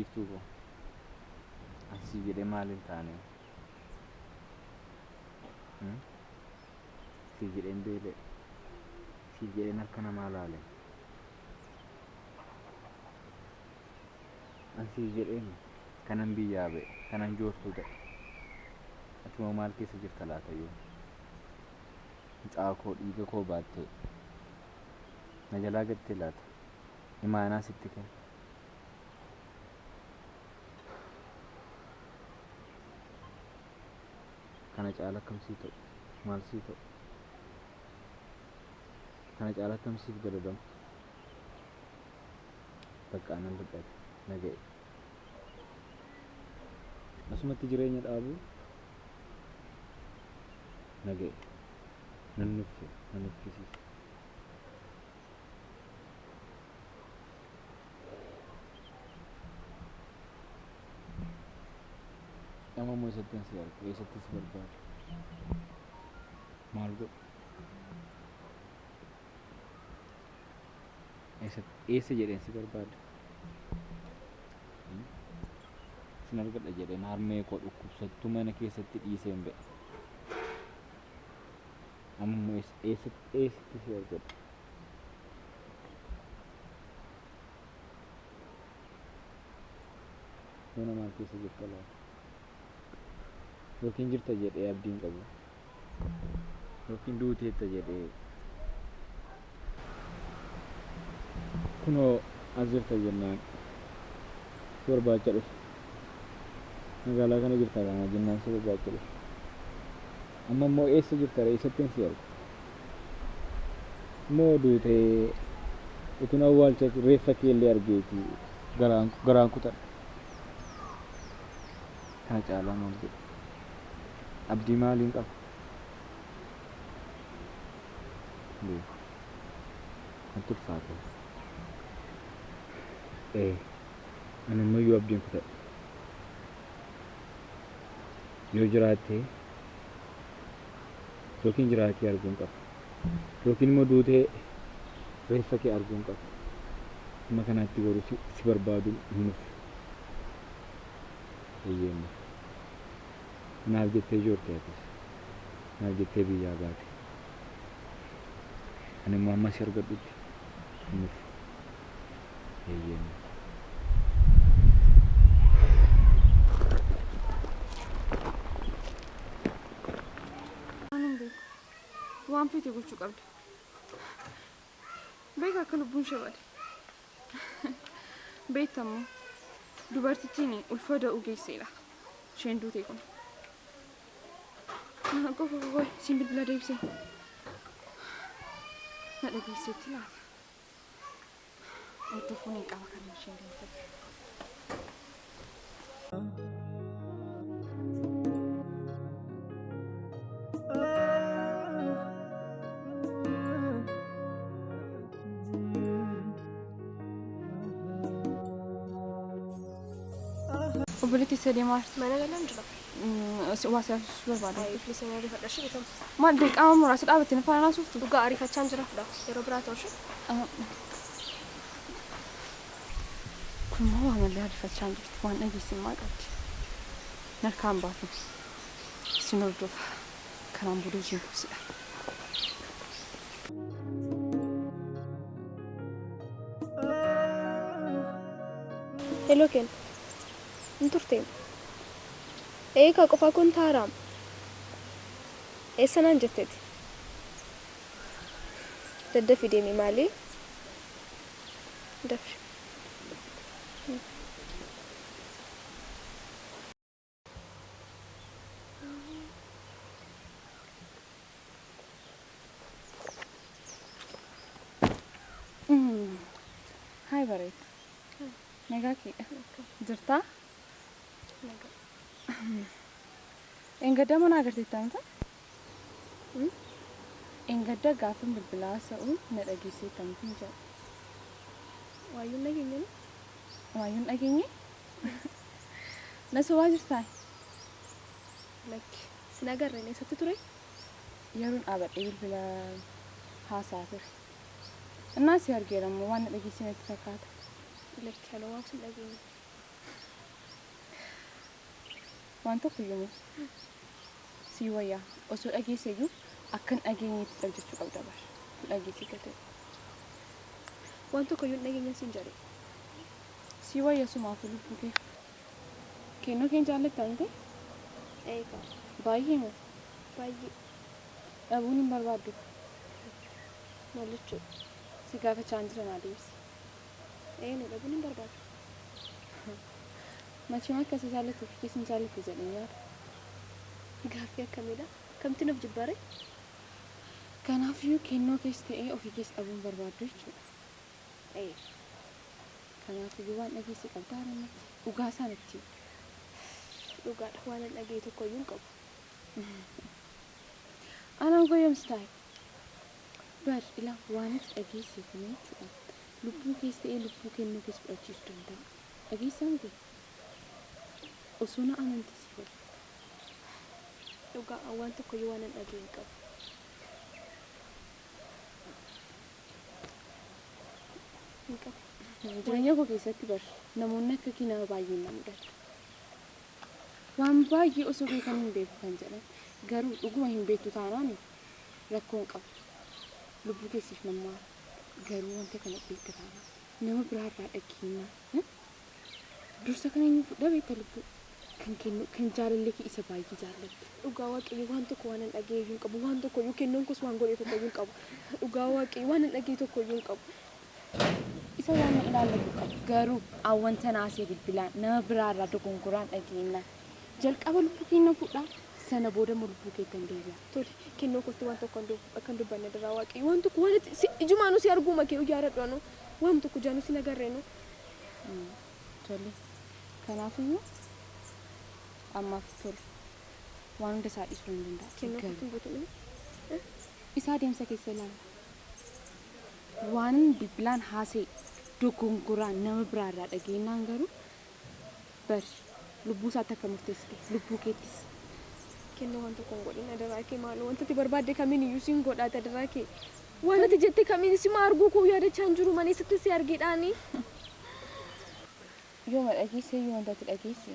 Biiftuu koo. Ani siif jedhee maal hin taane? Siif jedheen beela'e. Siif jedheen harka namaa laale. Ani siif jedheen kanan biyyaa ba'e, kanan joortuu ta'e. Ati immoo maal keessa jirta laata yoo? Mucaa koo dhiiga koo baattee na jalaa gattee laata? Imaanaa sitti kenne. Kana caala akkam sii ta'u? Maal sii ta'u? Kana caala akkam siif gadadamu? Baqqaa nan dadhabe. Na ga'e. Asumatti jireenya dhaabuu na ga'e. Nan nuffe. Na nuffisiise. Amma immoo eessattan si arga? Eessatti si barbaada? Maal godhu? Eessa jedheen si barbaada? Sin argadha jedheen harmee koo dhukkubsattuu mana keessatti dhiiseen ba'e. Amma immoo eessatti si argadha? Yoona maal keessa jirta laata? Yookiin jirta jedhee abdiin qabu. Yookiin duuteetta jedhee. Kunoo as jirta jennaan si barbaacha dhufe. Magaalaa kana jirta kana jennaan si barbaacha dhufe. Amma immoo eessa jirta ree? Eessattin si arga? Moo duutee utuun awwaalcha reeffa kee illee argeeti garaan garaan kutadha. Kana caalaa maal godhu? Abdii maaliin qaba? Hin beeku. Natti ulfaateera. Ee, ani ammayyuu abdiin kutadhe. Yoo jiraatte yookiin jiraa kee arguun qaba. Yookiin immoo duutee reeffa kee arguun qaba. Amma kanaatti garuu si, si barbaaduun hin nufu. Eeyyee hin nufu. Naaf jettee joorte atis. Naaf jettee biyyaa baate. Ani immoo hamma si argadhutti hin nufu. Eeyyee hin nufu. Ani hin beeku. Waan feete gochuu qabda. Beeka akka lubbuun ishee bade. Beekta immoo dubartittiin ulfa da'uu geesseedha. Isheen duute kun. Qoy qoy qoy siin bilbila deebisee. Na dhageesseetti laata? Hordofuun hin qaba kan isheen deemte. Obboleettii isa deemaa jirti. Mana galaan jira. Waa si haasofsiisuu barbaada. Ayi please ani ariifadha ishee dhiifama. Maal dirqama muraasa dhaabatte na faana haasoftu? Dhugaa ariifachaan jira fudha. Yeroo biraa ta'u ishee. Kun immoo waa malee ariifachaa hin jirtu. Waan dhageesse immaa qabdi. Narkaan baatu. Isin hordofa. Kanaan booda hojiin koo sidha. Hello Ken. Hin turteem. Ee kaa qofaa koon taaraam. Eessa naan jetteeti? Daddafi deemi maali? Dafi. Hi bareeddu. Nagaa keedha. Jirtaa? Nagaa. Engadda mana agarteetta miti? Engadda gaafan bilbila haasa'u na dhageesseetta miti jedha. Waayyuun dhageenye nu? Waayyuun dhageenye? Na sobaa jirtaa? Lakki. Sin agarre eessatti ture? Yeroon dhaabadhee bilbila haasa'aa ture. Innaa si argeera immoo waan na dhageesse natti fakkaata. Lakki anoo waan sin dhageenye. Waan tokko iyyuu si wayyaa osoo dhageesse iyyuu akkan dhageenyetti dhabjechuu qabda bara. Dhageessii gate. Waan tokko iyyuu hin dhageenye siin jedhe. Si wayya sumaaf lubbuu kee. Kennoo keen jaallatta miti? Eegaa. Baay'ee moo? Baay'ee. Dhabuun hin barbaaddu. Maal jechuudha? Si gaafachaa hin jira naa deebisi. Ee nu dhabuun hin barbaadu. Machima akkasii jaallattu ofii keessa hin jaallattu jedhee yaada. Gaaffii akkamiidha? Kamti nuuf jibbaare? Kanaafiyyuu kennoo keessa ta'ee ofii keessa dhabuun barbaaddu jechuudha. Ee. Kanaafiyyuu waan dhageesse qabdaa haramatti. Dhugaa isaan itti. Dhugaadha waan hin dhagee tokko iyyuu hin qabu. Anaan goyyomsi taa'e. Bar ilaa waan itti dhageesse kun jechuudha. Lubbuu keessa ta'ee lubbuu kennuu keessa fudhachiisuu danda'a. Dhageessaa miti? Osoo na amantii si godhe. Dhugaa waan tokko iyyuu waan hin dhagee hin qabu. Hin qabu. Jireenya koo keessatti bar namoonni akka kee nama baay'een na mudata. Waan baay'ee osoo beekan hin beeku kan jedhan garuu dhuguma hin beektu taanaan rakkoo hin qabu. Lubbuu keessiif nammaa garuu wanta kana beekta taanaan nama biraarraa dhageenyaa. Dursa kan eenyu fudha beekta lubbuu kan kennu kan jaalallee kee isa baay'ee jaallattu. Dhugaa waaqayyo waan tokko waan hin dhagee iyyuu hin qabu. Waan tokko iyyuu kennoon koos waan godhe tokko iyyuu hin qabu. Dhugaa waaqayyo waan hin dhagee tokko iyyuu hin qabu. Isa waan na ilaallatu qabu garuu wanta naasee bilbilaan nama biraarraa dogongoraan dhageenyaa. Jalqaba lubbuu keenya fudhaa sana booda immoo lubbuu keetti deebi'a. Tole kennoo kootti waan tokko akka hin dubbanne duraa waaqayyo waan tokko waan itti ijumaanuu si arguuma kee ijaaradhu anu waan tokko ijaanuu si nagarreenu. Tole kanaafiyyuu ammaaf tole waan hunda isaa dhiisuu hin danda'a. Kennoo kootti hin buutu. Isaa adeemsa keessa ilaalla. Waan bilbilaan haasee dogongoraan nama biraarraa dhageenyaan garuu bari lubbuu isaatti akka murteessite lubbuu keettis. Kennoo waan tokko hin godhin adaraa kee maaloo wanta ati barbaadde kamiin iyyuu siin godhaate adaraa kee. Waan ati jette kamiin si ma arguu koo yaadachaa hin jiru malee sitti si argeedhaani. Yooma dhageesse iyyuu wanta ati dhageesse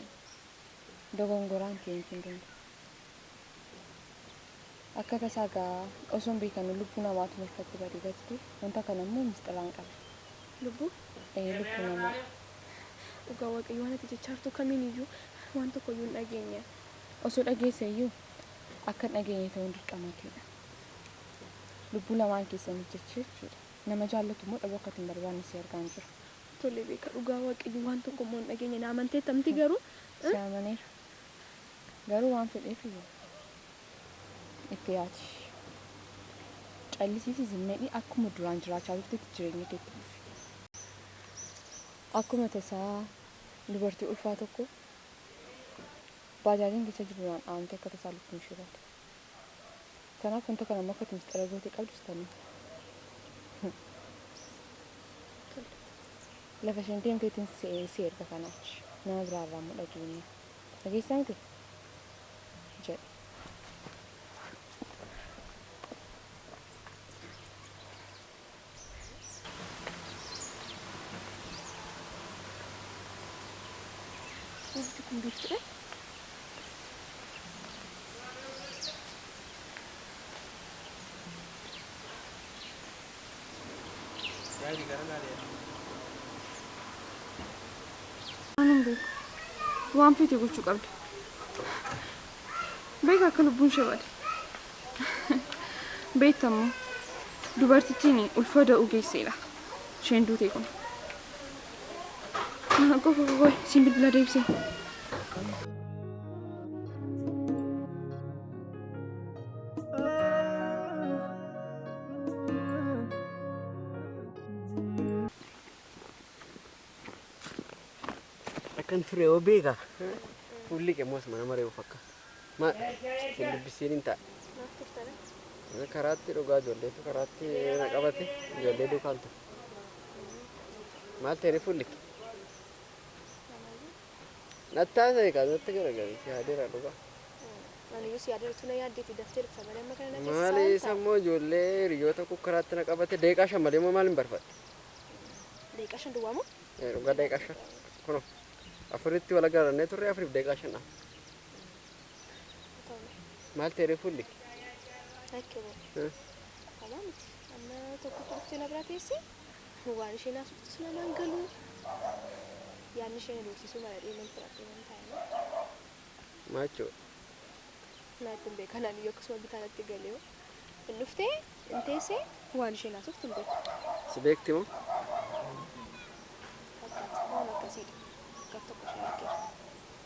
dogongoraan ta'e hin danda'u. Akka tasaa gaa osoo hin beekan lubbuu namaatu mirkatti badee gatti wanta kana immoo misxiraan qaba. Lubbuu? Ee lubbuu namaa. Dhugaa waaqayyo waan ati jechaa jirtu kamiin iyyuu waan tokko iyyuu hin dhageenye. Osoo dhageesse iyyuu akka hin dhageenye ta'uun dirqama keedha. Lubbuu lamaan keessaniif jecha jechuudha. Nama jaallatu immoo dhabuu akka hin barbaanne si argaa hin jiru. Tole beeka dhugaa waaqayyo waan tokko immoo hin dhageenye na amanteettamti garuu. Si amaneera. Garuu waan fedheef iyyuu itti yaadi. Callisiisi zimmedhi akkuma duraan jiraachaa turtetti jireenya keetti fufi. Akkuma tasaa dubartii ulfaa tokko baajaajiin keessa jiru duraan dhahamtee akka tasaa lubbuun ishee baate. Kanaaf wanta kana immoo akka ati misxira gootee qabdu sitti Lafa isheen deemteetiin si erga kanaachi. Nama biraarraa immoo dhageenya. Dhageessaa miti? Jedhe. Wanti kun biiftuudha. Waan hin beeku. Waan feete gochuu qabda. Beeka akka lubbuun ishee bade. Beektammoo dubartittiin ulfa da'uu geesseedha. Isheen duute kun. Qofa qofa siin bilbila deebisee. Akkan ture yoo beeka. Fuulli kee immoo asuma nama reebuuf akka. Ma sin dubbisiin hin ta'a. Karaatti dhugaa ijoolleetu karaatti na qabate ijoollee duukaan ture. Maal ta'e fuulli kee? Natti haasa'e kaa natti garagalee si yaadeera dhugaa. Ani si yaadeera na yaaddeeti daftee dhufta malee amma kana na keessa Maali isa immoo ijoollee hiriyoota koo karaatti na qabate deeqaa shan malee immoo maal hin barbaadde? Deeqaa shan duwwaa moo? Dhugaa deeqaa shan kunoo afuritti wal agarannee turre afuriif deeqaa shan dha. Maal ta'e fuulli? Akka boo. Homaa miti. Amma tokkotti dhuftee na biraa teessee waan isheen haasoftus namaan galu. Yaadni isheen doorsisuu mala deeman fudhadhee nan taa'e. Maal jechuudha? Naa ittiin beekan ani iyyuu akkasuma bitaa natti galee hoo. Hin dhuftee hin teessee waan isheen haasoftu hin beeku. Si beekti moo? Fakkaata waan akkasiidha. Gaaf tokko ishee argeera.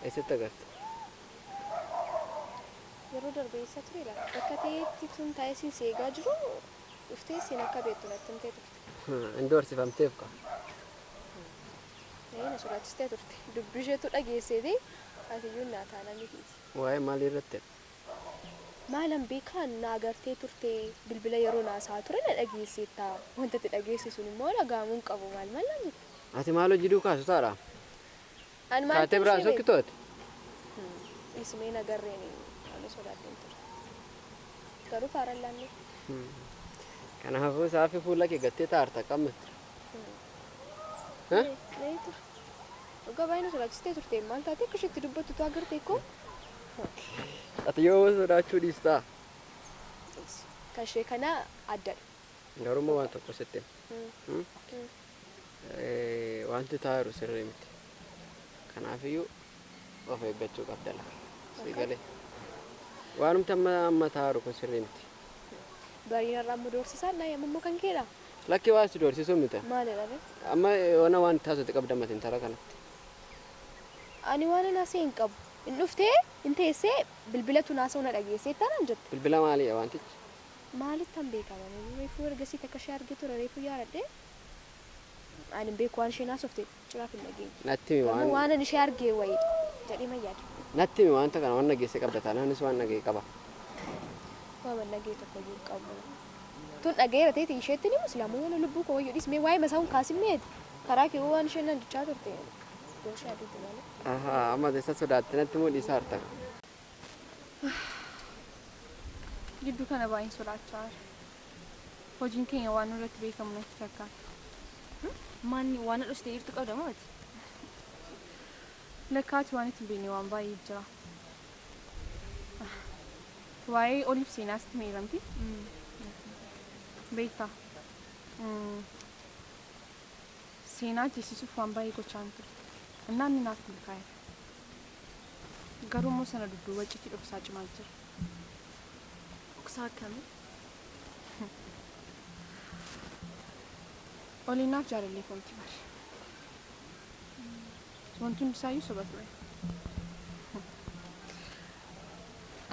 Eessatti agarte? Yeroo darbe eessa ture laata? Bakka ta'etti tun taa'ee siin si eegaa jiru dhuftee siin akka beektu natti himtee turte. Hin doorsifamteef kaa. Na sodaachistee turte. Dubbii isheetu dhageesseeti ati iyyuu naa taana mitiiti. Waa'ee maalii irratti? Maalan beekaan na agartee turte bilbila yeroo naasaa ture na dhageesseetta. Wanta itti dhageesse sun immoo dhaga'amuu hin qabu maal maal naan jette. Ati maal hojii duukaa haasoftaadha? Ani maal Kaatee biraan sokkitooti? Ismeen agarreen ani sodaadheen ture. Garuu faaraan laanne. Kanaafuu saafi fuula kee gattee taarta qammatti. Nee ture. Dhugaa baay'ee na sodaachistee turte maal taate akka isheetti dubbattu tu agarte koo. Ati yoo sodaachuu dhiistaa? Kan ishee kana addadha. Garuu immoo waan tokko sitti hima. Wanti taa'u sirrii miti. Kanaafiyyuu of eeggachuu qabda lafa. Si galee. Waanumti amma amma taa'u kun sirrii miti. Bariin irraa amma doorsisaan naa yemmuu kan keedha. Lakki waa si doorsisuu miti. Maalidha ree? Amma yoona waan taasifte qabda matiin tara kanatti. Ani waan naasee hin qabu. Hin dhuftee hin teessee bilbilatu naasoo na dhageessee taanaan jette. Bilbila maaliidha wantichi? Maalittan beekama? Reefuu ergasii takka ishee argee ture reefuu yaadadhe. Ani hin beeku waan isheen haasofte ciraaf hin dhageenye. Natti himi Garuu waan waan ani ishee argee wayiidha jedhee man yaada. natti himi wanta kana waan dhageesse qabda taanaanis waan dhagee qaba. Waan dhagee tokko iyyuu hin qabu. Tun dhageera ta'eeti isheetti ni musliimoo waan lubbuu koo wayyuu dhiismee waa'ee masaa hun kaasimneeti. Karaa kee waan isheen nan dichaa turte. Iddoo ishee aduuti malee. Ahaa amma isa sodaatte natti immoo dhiisaa harta. Gidduu kana baay'een sodaachaa jira. Hojiin keenya waan nurratti beekamu natti fakkaata. Maanni waan dhostee jirtu qabda moo ati? Lakkaati waan itti hin beekne waan baay'ee jira. Waa'ee oliif seenaas itti miiramti. Beektaa. Seenaa ajjeesisuuf waan baay'ee gochaa hin ture. Innaan ni naaf milkaa'eera. Garuu immoo sana dudduuba icciitii dhoksaa cimaa jira. Dhoksaa akkamii? Oliinaaf jaalallee koomti bari. Wanti hundisaayyuu soba ture.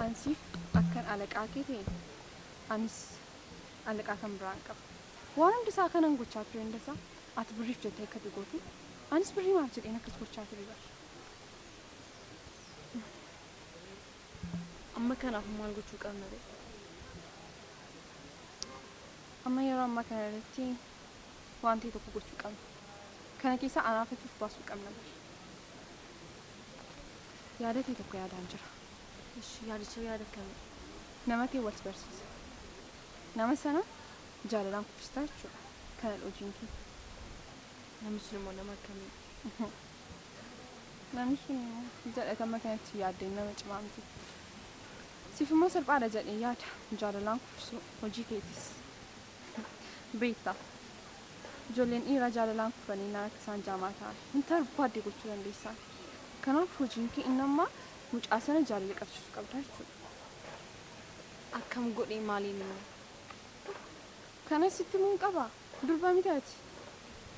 Ansiif akkan alaqaa kee ta'e anis alaqaa kan biraan qaba. Waan hundisaa kanan gochaa ture hundasaa ati birriif jettee akka gootu anis birrii maaf jedheen akkas gochaa ture bari. Amma kanaaf maal gochuu qabna ree? Amma yeroo ammaa kana irratti waan ta'e tokko gochuu qabna. Kana keessaa anaafatuuf baasuu qabna bari. Yaada ta'e tokko yaadaan jira. Ishi yaadicha yaada akkamii? Nama ta'e wal barsiisa. Nama sana jaalalaan kuffistaa jechuudha. Kana hojiin kee. Namni sun immoo nama akkamii? Namni sun jedhatama kanatti yaaddeen nama cimaa miti. Siif immoo salphaadha jedhee yaada. Jaalalaan kuffisuu hojii keetis. Beektaa. Ijoolleen dhiiraa jaalalaan kufanii naan akka isaan jaamaa ta'an wanta barbaadde gochuu dandeessaa. Kanaaf hojiin kee inni ammaa mucaa sana jaalala qabsiisuu qabda jechuudha. Akkam godhee maaliin immoo? Kanas sitti himuu hin qabaa. Durba miti ati.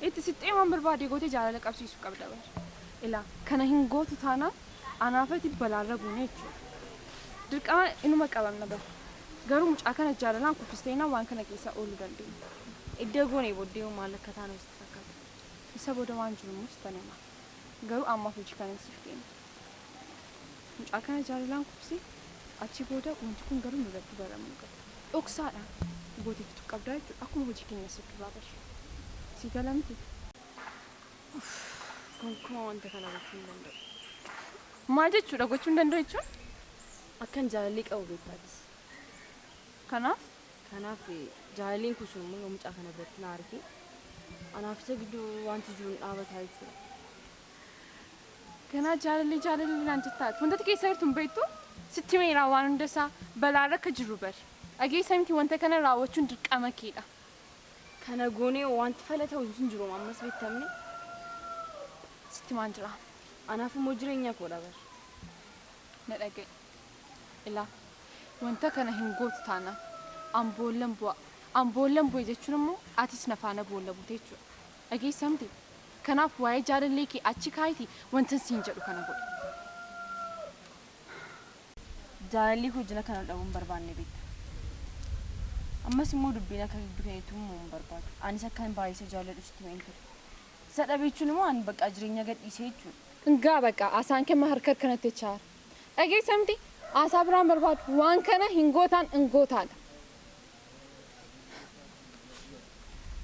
Itti sittee waan barbaadde gootee jaalala qabsiisuu qabda bara. Ilaa kana hin gootu taanaan anaafati balaarra buune jechuudha. Dirqama inuma qabamna bara. Garuu mucaa kana jaalalaan kuffisteenaa waan kana keessaa ooluu dandeenya. Iddoo goonee booddee hoo maal akka taanu sitti fakkaata? Isa booda waan jiru immoo sitti hima. Garuu ammaaf hojii kana siif kenna. Mucaa kana jaalalaan kuffisee achi booda wanti kun garuu nurratti baramuu qaba. Dhoksaadhaan gootee fituu qabdaa jechuudha. Akkuma hojii keenya isa duraa bara. Si gala miti? Gonkumaa wanta kana gochuu hin danda'u. Maal jechuudha gochuu hin danda'u jechuun? Akkan jaalallee qabu beektaatis. Kanaaf? Kanaaf jaalalleen kun sun immoo yoo mucaa kana biratti na arge anaaf isa gidduu wanti jiru hin dhaabataa jechuudha. Ganaa jaalallee jaalallee naan jettaati. Wantati keessa jirtu hin beektu? Sitti meeraa waan hundasaa balaarra akka jirru bari. Dhageessa miti wanta kana raawwachuun dirqama keedha. Kana goonee wanti fala ta'u hin jiru ammas beektamne. Sitti maan jira. Anaaf immoo jireenya koodha bar. Na dhaga'i. Ilaa wanta kana hin gootu taanaan an boollan bu'a. An boollan bu'e jechuun immoo atis na faana boolla buute jechuudha. Dhageessa miti. Kanaaf waa'ee jaalallee kee achi kaayiti wanta siin jedhu kana godhi. Jaalalli hojii kana dhabuu hin barbaanne beekta. Ammas immoo dubbiin akka gidduu keenyatti uumamuu hin barbaadu. Anis akkan baay'ee jaalladhu sitti himeen ture. Isa dhabe jechuun immoo ani bakka jireenya gadhiisee jechuudha. Ngaa bakka asaan kenna harka kanatti jechaara. Dhageessa miti haasaa biraan barbaadu waan kana hin gootaan hin gootaadha.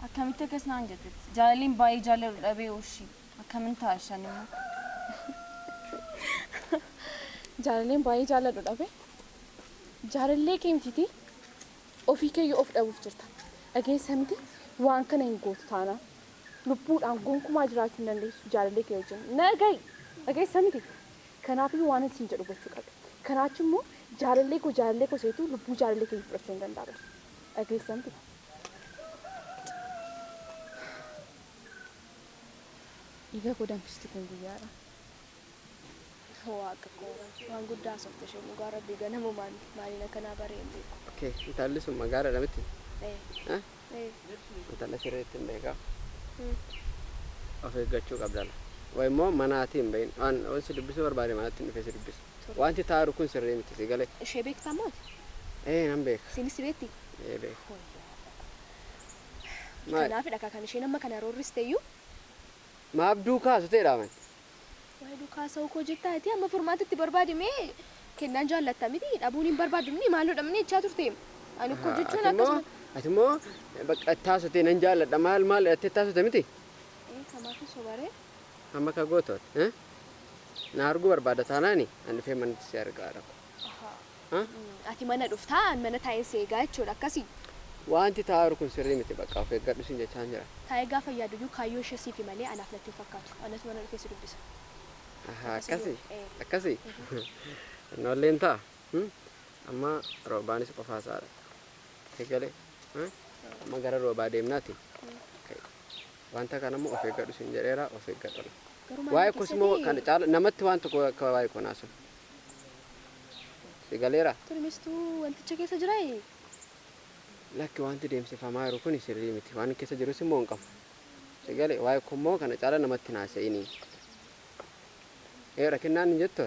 Akkamitti akkas naan jettetti? Jaalalliin baay'ee jaalladhu dhabee oshii. Akkamin ta'a ishaan immoo? Jaalalleen baay'ee jaalladhu dhabe. Jaalallee kee mitiitii ofii keeyyuu of dhabuuf jirta. Dhageessa miti waan kana hin gootu taanaan lubbuudhaan gonkumaa jiraachuu hin dandeessu jaalallee kee wajjin. Naga'i dhageessa miti. Kanaafiyyuu waan siin jedhu gochuu qabda. Kanaachi immoo jaalallee koo seetu lubbuu jaalallee kee fudhachuu hin danda'amu. Dhageessa miti. Dhiiga koo danfisti kun guyyaadha. Waaqa koo waan guddaa haasofte isheen dhugaa rabbii ganamumaan maaliin akkanaa baree hin beeku. Okay, intalli sun magaalaadha miti? Ee. Ee. Intala sirriitti hin beekaa. Of eeggachuu qabda. Wayi immoo manaatii hin bahin. Waan si dubbisuu barbaade manatti hin dhufee si dubbisa. Wanti taaru kun sirrii miti si galee. Ishee beektaa maati? Ee nan beeka. Isiinis si beekti? Ee beeka. Kanaafidha kan isheen amma kana roorriste iyyuu. Maaf duukaa haasofteedha man? Waa'ee duukaa haasa'uu koo jettaa ati amma furmaatatti barbaadimee kennaan jaallatta miti dhabuun hin barbaadumni maaloo dhabnee jechaa turte. Ani koo jechuun akkasuma. Ati immoo bakka itti haasofte nan jaalladha maal maal itti haasofte miti? Ee kamaaf sobaree. Amma ka gootooti. Na arguu barbaada taanaani ani dhufee manatti si argaa dhaqu. Ati mana dhuftaa an mana taa'een si eegaa jechuudha akkasii. Wanti taaru kun sirrii miti bakka of eeggadhu siin jechaan jira. Taa'ee gaafa yaaduyyuu kaayyoo ishee siifi malee anaaf natti hin fakkaatu. Anatu mana dhufee si dubbisa. Akkasii akkasii. Noolleen ta'a. Amma roobaanis qofaa isaadha. Eegalee amma gara roobaa deemnaati. Wanta kana immoo of eeggadhu siin jedheera of eeggadhu. Waa'ee kunis immoo kana caala namatti waan tokko akka waa'ee kun haasa'u. Si galeera? Turistuu wanticha keessa jiraa? Lakki wanti deemsifamaa jiru kun sirrii miti. Waan keessa jirus immoo hin qabu. Si galee waa'ee kun immoo kana caala namatti hin haasa'ini. Ee rakkinaan hin jettu?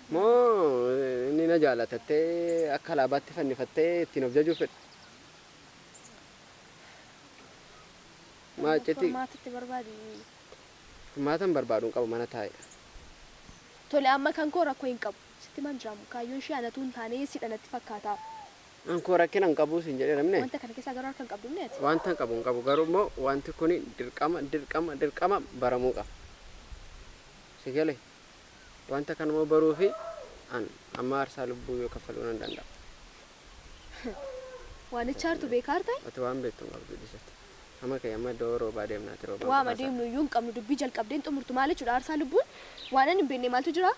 Moo inni na jaalatattee akka alaabaatti fannifattee ittiin of jajuu fedha? Maa iccitii? Furmaatatti barbaadi. Furmaata hin barbaadu hin qabu mana taa'e. Tole amma kan koo rakkoo hin qabu. Sitti maan jiraamu kaayyoon ishee anatu hin taane sidha natti fakkaata. An koo rakkina hin qabu siin jedhee namni. Wanta kana keessaa garuu harka hin qabdu ati. Wanta hin qabu hin qabu garuu immoo wanti kuni dirqama dirqama dirqama baramuu qaba. Si galee wanta kana immoo baruu fi an amma aarsaa lubbuu yoo kaffaluu nan danda'a. Waan ichaartu beekaa hartaa? Ati waan beektu hin qabdu dhiisatti. Amma kee amma iddoo roobaa deemnaati roobaa. Waama deemnu iyyuu hin qabnu dubbii jalqabdeen xumurtu maal jechuudha aarsaa lubbuun waan ani hin beekne maaltu jira?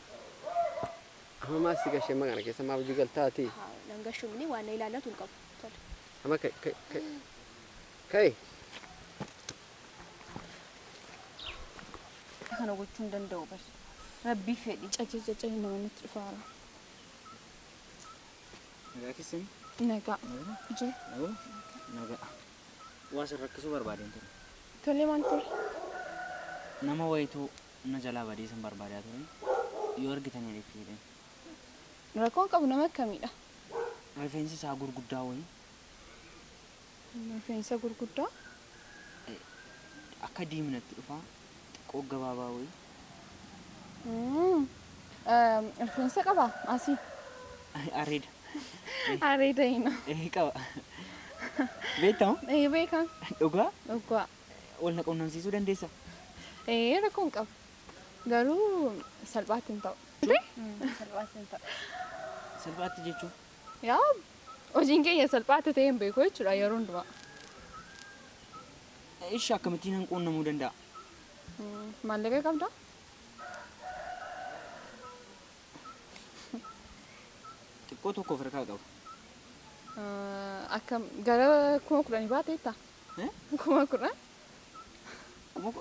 Amma maal si gashee amma kana keessa maaf hojii galtaati? Nan gashuumni waan na ilaallatu hin qabu. Tole. Amma ka'e ka'e ka'e ka'e. Kana gochuu hin danda'u bar. Rabbii fedhi. Cacee cacee nama natti dhufaara. Nagaa keessan? Nagaa. Jira. Nagaa. Waa sin rakkisuu barbaadeen ture. Tole maal ture? Nama wayituu na jalaa badee sin barbaadaa ture. Yoo argitanii dheekkiidhaan. Rakkoon qabu nama akkamiidha? Rifeensi isaa gurguddaa wayii. Rifeensa gurguddaa? Akka diiminatti dhufaa xiqqoo gabaabaa wayii. Rifeensa qabaa asii? Areeda. Areeda ina. Qaba. Beektamu? Ee beekan. Dhugaa? Dhugaa. Wal na quunnamsiisuu dandeessa? Ee rakkoon qabu. Garuu salphaatti hin ta'u. Salphaatti hin ta'u. Salphaatti jechuun? Yaa hojiin keenya salphaatti ta'ee hin beeku jechuudha yeroo hundumaa. Ishee akkamittiin nan quunnamuu danda'a? Maallaqa qabdaa? Xiqqoo tokko of harkaa qaba. Akkam gara 10,000 baateetta? 10,000?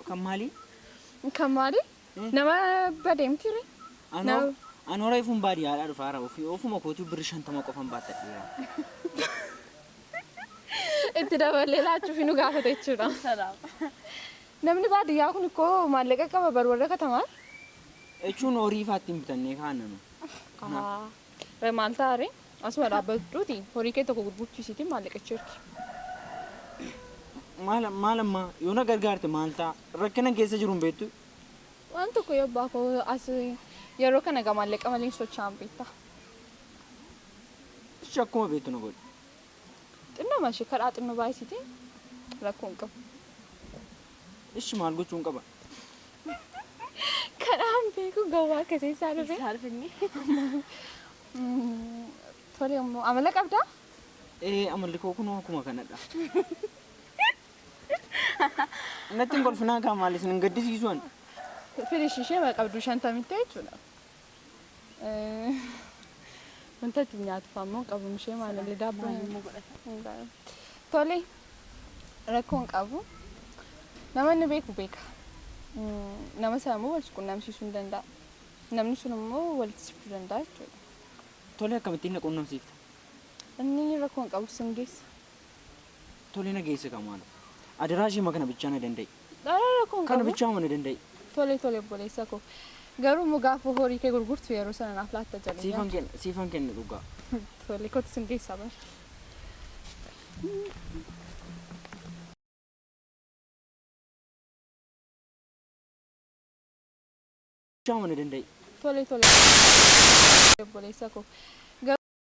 Kan maalii? Kan maalii? Nama badeemti ree? Anoo reefuun baadiyyaadhaa dhufaara. Ofuma kootuu birri 50 qofan baatadheera. Itti daballee laachuuf nu gaafate jechuudha. Namni baadiyyaa kun ikkoo maallaqa qaba bar warra katamaa. Jechuun horii fa'aa ittiin bitannee kaananu. Maal ta'a ree? Asuma dhaabbadhuuti horii kee tokko gurgurchiisiitiin maallaqicha ergi. Maal maal ammaa yoo na gargaarte maal ta'a? Rakkina keessa jiru hin beektu. Waan tokko yoo abbaa koo as yeroo kana egaa maallaqa malee hin socho'an beektaa. Ishi akkuma beektu na godhi. Xinnoo ishee kadhaa xinnoo baay'isiitiin rakkoo hin qabu. Ishi maal gochuu hin qaba? Kadhaan beeku gowwaa akkasii isaa dhufe. Tole immoo amala qabdaa? Ee amalli koo kunoo akkuma kanadha. Natti hin kolfinaa kaa maal isin hin gaddisiisu ani. Firish ishee qabdu 50tti jechuudha. Wanta itti nyaatu ammoo qabu ishee maalallee daabboo. Tole rakkoo hin qabu. Nama inni beeku beeka. Nama sana immoo wal qunnamsiisuu hin danda'a. Namni sun immoo walitti si fiduu danda'a jechuudha. Tole akkamittiin na qunnamsiifta? Inni rakkoo hin qabu sin geessa. Tole na geessa kaa maalo. Adaraa ishee kana bichaa na danda'i. Dhala rakkoo hin Kana qabu. bichaa na danda'i. Tole tole obboleessa koo. Garuu immoo gaafa horii kee gurgurtu yeroo sana naaf laatta jedhee. Siifan kenna siifan kenna dhugaa. Tole kootu sin geessa bar. Bichaa na danda'i. Tole tole obboleessa koo.